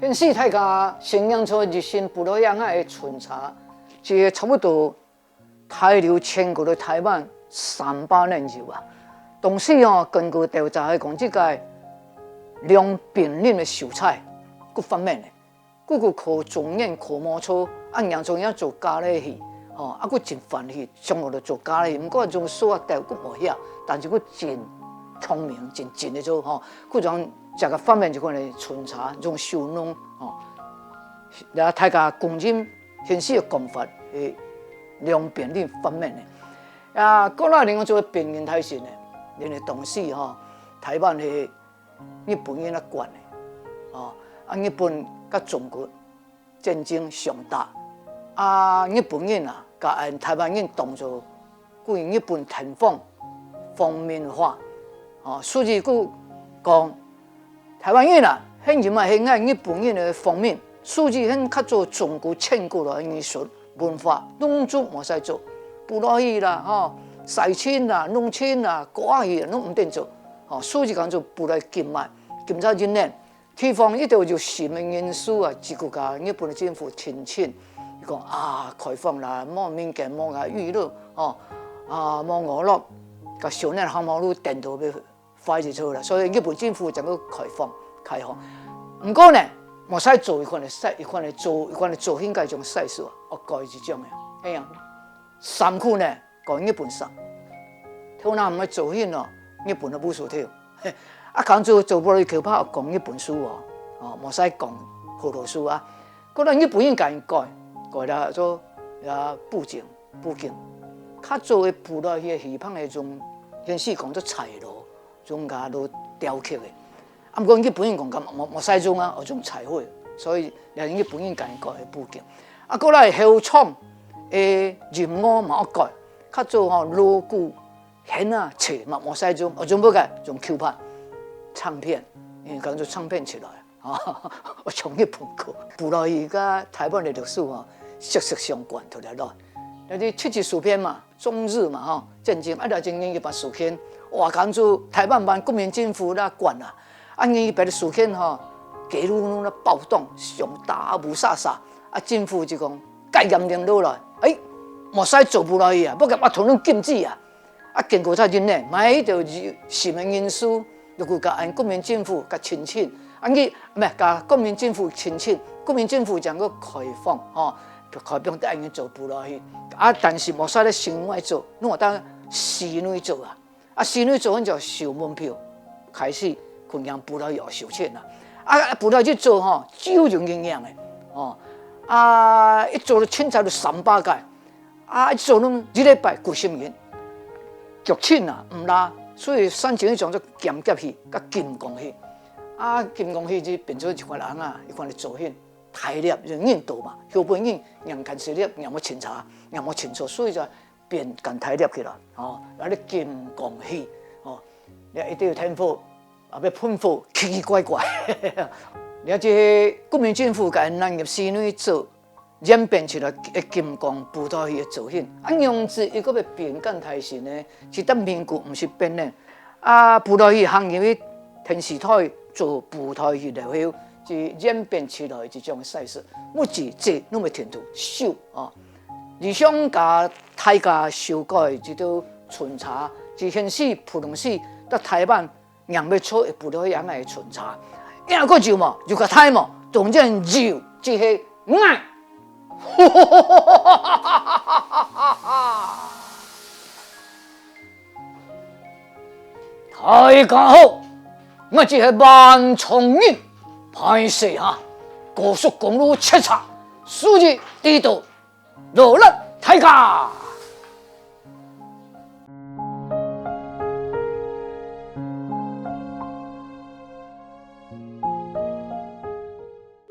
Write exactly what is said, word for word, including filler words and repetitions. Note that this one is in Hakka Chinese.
現時大家先仰著日新布袋戲个巡查，這差不多大陸全國个台灣三百年有啊。當時哦，根據調查來講，這个梁炳麟个秀才，佢發明个，佢个科狀元科無錯，啊，仰將也做家裡戲，吼，啊，佢真歡喜，將來就做家裡戲，毋過種數啊，佢無曉，但是佢真聰明，真真个做，吼，佢將這个發明一款个巡查，用手弄，吼， 也大家公認現時个講法係梁炳麟發明个。啊，過來另外做个變形大神呢，因為當時吼，台灣係日本人來管个，吼，啊，日本佮中國戰爭相打，啊，日本人啊，佮𫣆台灣人當做 歸日本天皇，皇民化。哦，所以佢講，台灣人啊，現今嘛係𫣆日本人个皇民，所以現較早中國遷過來个藝術文化，攏總無使做，布袋戲啦，吼，西芹啦、弄青啦、歌仔戲啦，攏毋准做。哦，所以講做布袋禁賣，禁到今呢， 地方一兜有心个人士啊，自家佮日本个政府申請，佢講啊，開放啦，無民間無个娛樂，吼，啊，無娛樂，佮少年行無路顛倒要壞一趖啦。所以日本政府正个開放，開放。毋過呢，無使做一款个使，一款个做，一款个做戲該種使術啊，惡改一種个，係啊。衫褲呢， 講日本衫。頭那毋愛做戲咯，日本个武術頭。啊，講做做布袋戲，怕講日本書哦，哦，無使講河洛書啊。過來日本人共佢改，改了做也布景，布景。較早个布袋戲个戲棚个用，現時講做彩羅，用个都雕刻个。啊，毋過日本人講，無，無使用啊，愛用彩繪，所以連日本人共佢改个布景。 啊，過來後場个音樂嘛愛改，較早吼鑼鼓、絃啊、箠嘛無使用，愛用麼个？用Q盤、唱片，因為講做唱片出來，吼，愛唱日本歌。布袋戲佮台灣个歷史吼，息息相關，對毋對？但是七七事變嘛，中日嘛吼，戰爭，啊，了戰爭一八事件，哇，講做台灣版國民政府來管啊， 啊，二二八事件吼，街路攏咧暴動，相打啊，無煞煞，啊，政府就講戒嚴令落來，欸，無使做布袋戲啊，要共阿童攏禁止啊。啊，經過才認呢，買一條新个人事，就去共𫣆國民政府共申請，啊，你，毋係，共國民政府申請，國民政府正个開放，吼，開放得𫣆做布袋戲。啊，但是無使咧城外做，攏愛到市內做啊。 啊，市內做，𫣆就收門票，開始分人布袋戲收錢啦。啊，布袋戲做吼，就有人影个，哦。啊，一做就凊彩就三百个，啊，一做攏一禮拜幾十人，劇情啊，毋罅，所以產生一種做間諜戲佮金光戲。啊，金光戲就變做一款人啊，一款个造型，大粒，人多嘛，後尾人眼看勢力，眼無清查，眼無清楚，所以就 變間大粒起來，吼，啊，你金光戲，吼，你一定有添火，啊，要噴火，奇奇怪怪。了這个國民政府共納入市內做，演變出來个金光布袋戲个造型。啊，樣子又閣要變間大神呢，是到民國毋識變呢。啊，布袋戲行入去電視台做布袋戲了後，就演變出來一種个使術，目前這攏未停止收，哦。 以上佮大家紹介這條巡查，就現時普通時在台灣仰會做一部落樣个巡查。也過就無，有個大無，當然有，就係𠊎。大家好，𠊎就係萬松人，歹勢哈，高速公路塞車，司機遲到， 勞力大家。